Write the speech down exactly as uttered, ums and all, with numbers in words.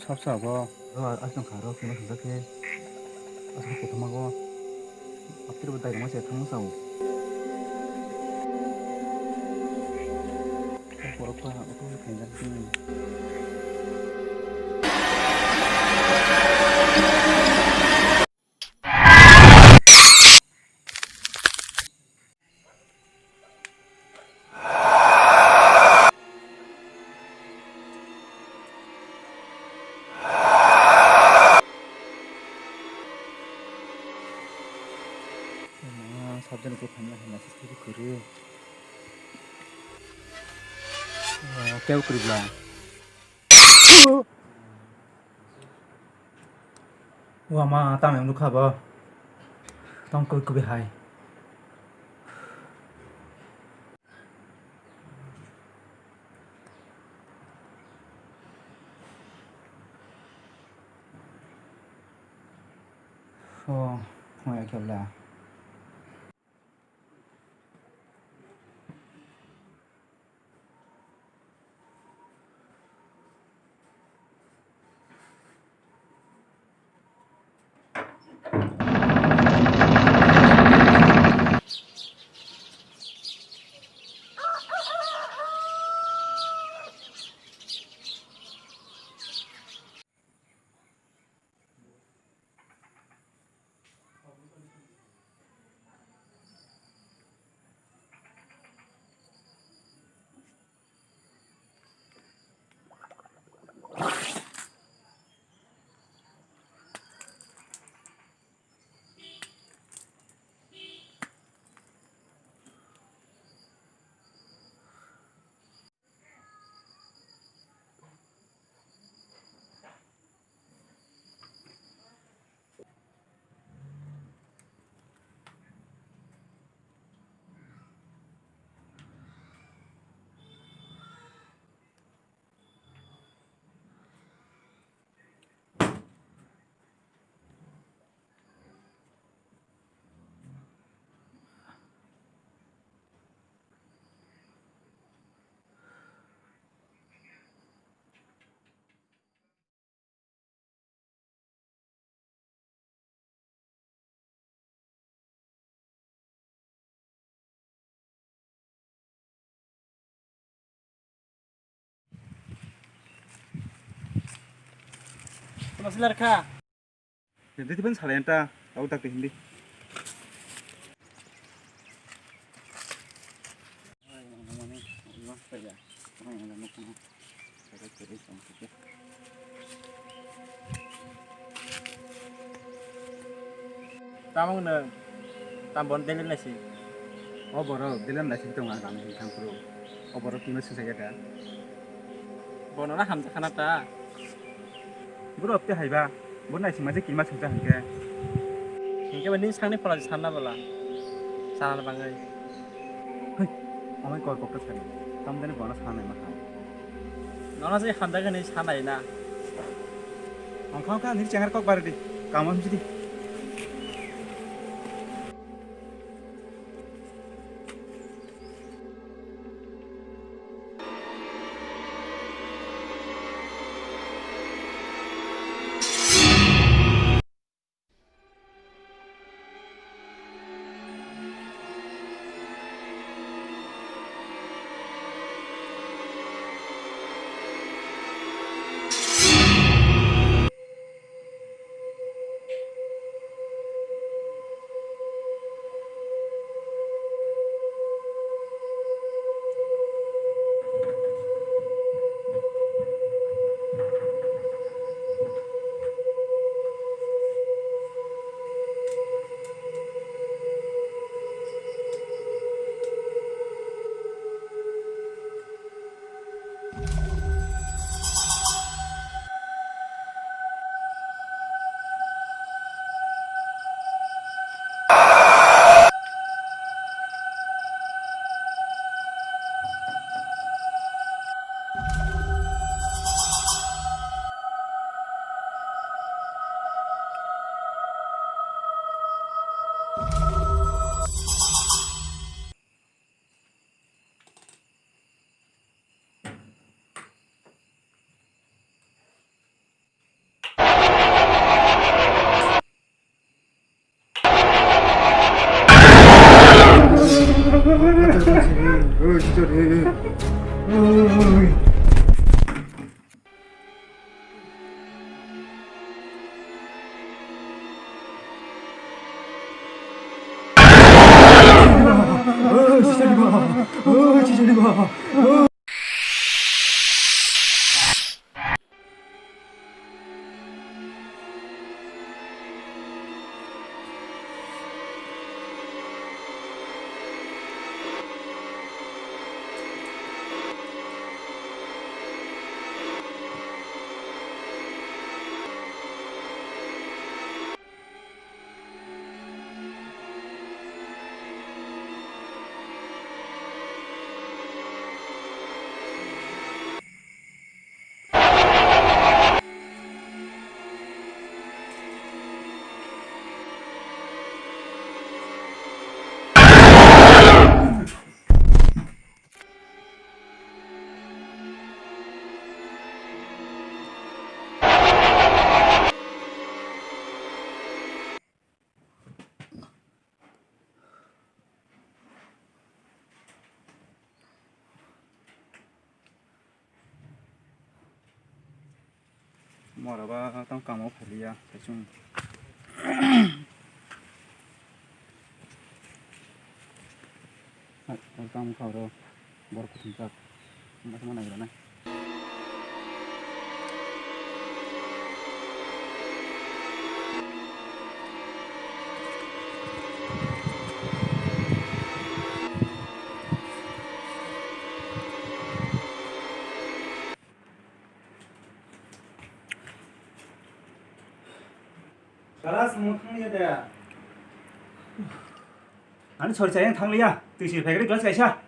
Sab sabo. Oh, aswk kha ro, kino sujak khe. Aswk kothoma go. Apir bo dai ma se thang sao. Borok pa, oto khenjak. Sabjani ko thangna hwnna se kiri kiri. Keu kiri bla. Wama tamo nukha bo. Tong kwi kwi hai. Oh, oh ya kela. Masih larka. Jadi tiban salenta, au tak hindi. Tamung nung, tam bon delen naisi. O borok delen naisi tong ang rang hing thang phuru. O borok kima sujak ya da? Bono na hamjakha na ta? Borok te haiba, bo naisingma je kima sujak hingke. Hingke ba nini sakni phola sanna bwla, sana bangwi. Hei, amai kor kokta sari, tamdani bono sanai ma kha. Nono se hamjakgani sanai na. Ongkha ongkha nini chengar kok bardi, kamo himsidi. Mora ba tang kamo phaliya, taichung. Hai, o tang kha ro, bor kuthum chak. Mas mana gira na. Kalas mung thang ya da. Ani sori chayang thang liya. Twi si phaikri glass kaisa.